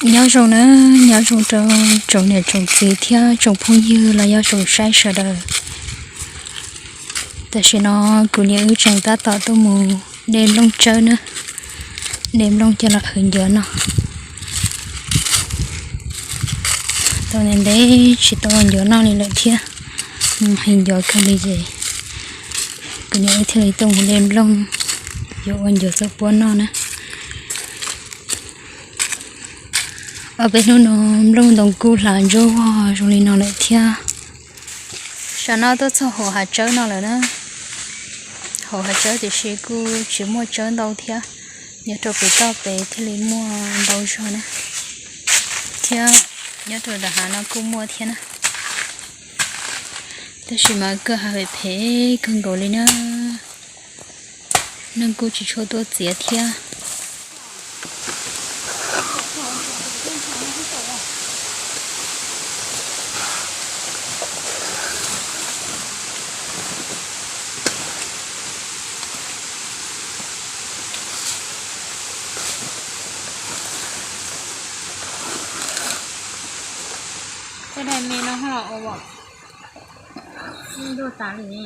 Nyob zoo na, nyob zoo rau tsoom niam tsoom txiv thiab tsoom phooj ywg los yog tsoom saib sawv daws. Tam sim no kuv niam wb tseem tab tom tuaj mus de nplooj tsawb na, de nplooj coj los hawv ncuav noj. Tau ntev ntev tsis tau ncuav noj li lawm thiab, hawv ncuav kawg li ces kuv niam wb thiaj li tuaj mus de nplooj yuav ua ncuav txhua puab noj na. Ob peb hnub no nplooj ntoo kuj hlav ntsuab vog zoo li no lawm thiab. Tam sim no tuaj txog hauv hav tsawb no lawm na. Hauv hav tsawb tiam sis kuj tsis muaj tsawb ntau thiab, nyob rau pem toj pem thiaj li muaj ntau zog na, thiab nyob rau nram hav no kuj muaj thiab na. Tab sis mas kwj ha phem phem kawg nkaus li na, neeg kuj tsis tshua tuaj txiav thiab. Tej daim me no ho ua, ntuj tas li.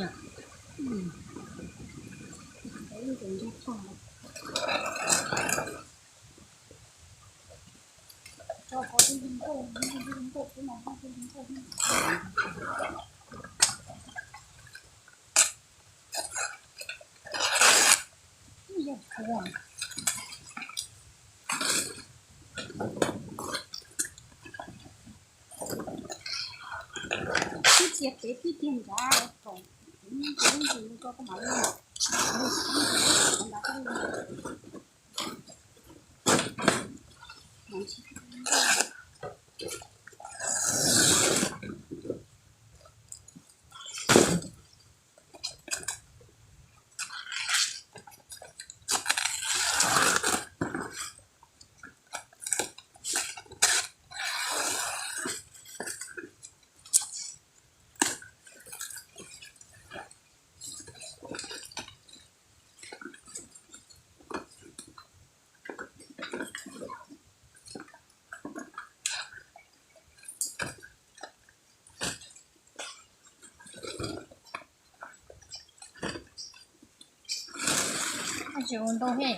Tsis ua ntau he.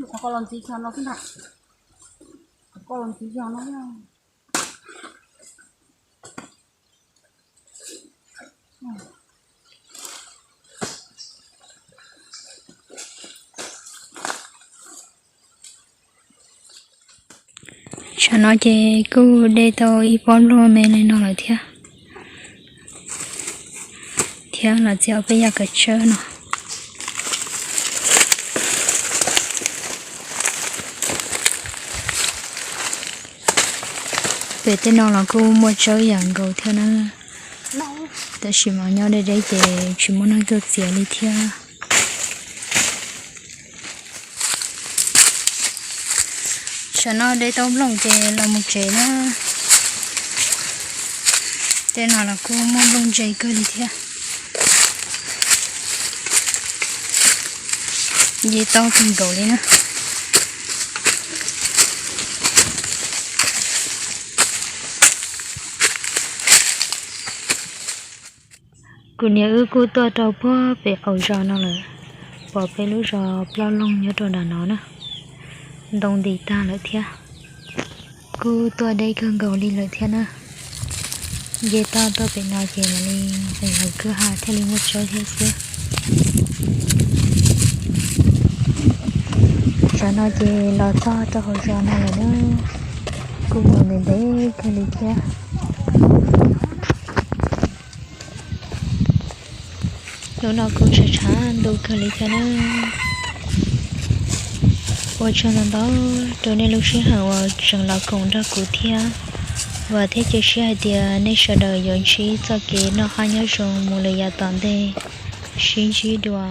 Qhov ko los ntxiv xyov no xwb ntag. Qhov ko los ntxiv xyov no. Tsam no ces kuj de tau ib pob nplooj me li no lawm thiab, thiab los txiav peb yam kav tsawb no. Pem tej no los kuj muaj tsawb yam nkaus thiab na, tab sis mas nyob deb deb ces tsis muaj neeg tuaj txiav li thiab. Tsam no de tau nplooj ces los mus tsev na. Tej no los kuj muaj nplooj ntse kawg li thiab. Nce tau kawg nkaus li na. Kuv niam wb kuj tuaj rau puag pem qaum zos no lawm, pom peb lub zos ploj loog nyob rau nram no na, ntoo nti tag lawm thiab. Kuj tuaj deb kawg nkaus li lawm thiab na. Nce toj tuaj pem no ces mam li hais kwj ha thiaj li muaj tsawb thiab xwb. No ces los txog rau hauv zos no lawm na, kuj mus ntev ntev kawg li thiab. Hnub no kuj tshav tshav ntuj kawg li thiab na. Ua tsaug ntau ntau rau nej lub sij hawm uas tseem los koom nrog kuv thiab. Vam thiab cia siab hais tias nej sawv daws yuav ntsib txoj kev noj qab nyob zoo mus lawm yav tom ntej. Sib ntsib dua.